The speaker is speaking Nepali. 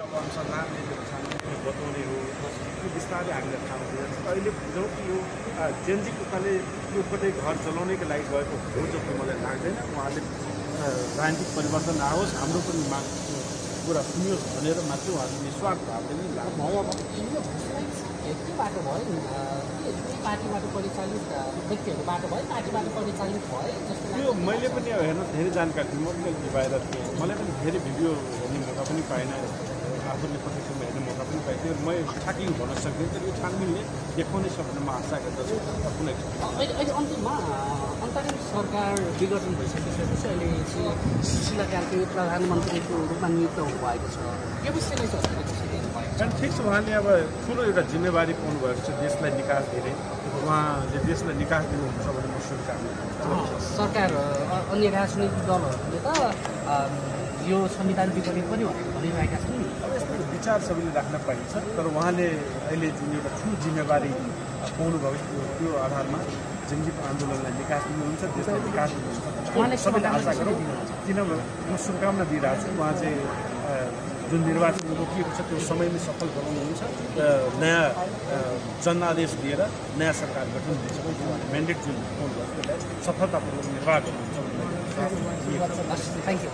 अब अनुसन्धानले बताउने हो त्यो बिस्तारै हामीलाई थाहा हुँदैन। अहिले बुझौँ कि यो जेनजी पुस्ताले यो कतै घर चलाउनैको लागि गएको हो जस्तो मलाई लाग्दैन। उहाँले राजनीतिक परिवर्तन आओस्, हाम्रो पनि माग कुरा सुनियोस् भनेर मात्र उहाँले निस्वार्थ भावले नै बाटो भयो पार्टीबाट परिचालित व्यक्तिहरूबाट भयो पार्टीबाट परिचालित भयो जस्तो त्यो मैले पनि हेर्न धेरै जानकारी थिएँ। म पनि बाहिर थिएँ, मलाई पनि धेरै भिडियो हेर्ने मौका पनि पाएन, आफूले प्रत्यक्षमा हेर्ने मौका पनि पाएको थियो। म ठ्याक्कै भन्न सक्दिनँ, तर यो छानबिनले देखाउनेछ भन्ने म आशा गर्दछु। कुनै अहिले अन्तिममा अन्तरिम सरकार विघटन भइसकिसकेपछि अहिले चाहिँ सुशीला कार्की प्रधानमन्त्रीको रूपमा नियुक्त हुनुभएको छ। यो विषयलाई अनि ठिक छ, उहाँले अब ठुलो एउटा जिम्मेवारी पाउनुभएको छ देशलाई निकास दिने। उहाँले देशलाई निकास दिनुहुन्छ भने म शुभकामना गर्छु। सरकार अन्य राजनीतिक दलहरूले त यो संविधान विपरीत पनि भनिरहेका छन्। अब यस्तो विचार सबैले राख्न पाइन्छ, तर उहाँले अहिले जुन एउटा ठुलो जिम्मेवारी पाउनुभएको थियो त्यो आधारमा जनजीव आन्दोलनलाई निकास दिनुहुन्छ, देशलाई निकास दिनुहुन्छ सबैले आशा गरौँ। किनभने म शुभकामना दिइरहेको छु। उहाँ चाहिँ जुन निर्वाचन रोकिएको छ त्यो समयमै सफल बनाउनुहुन्छ र नयाँ जनादेश दिएर नयाँ सरकार गठन हुन्छ। म्यान्डेट जुन पाउनुभएको त्यसलाई सफलतापूर्वक निर्वाह गर्नुहुन्छ। Thank you.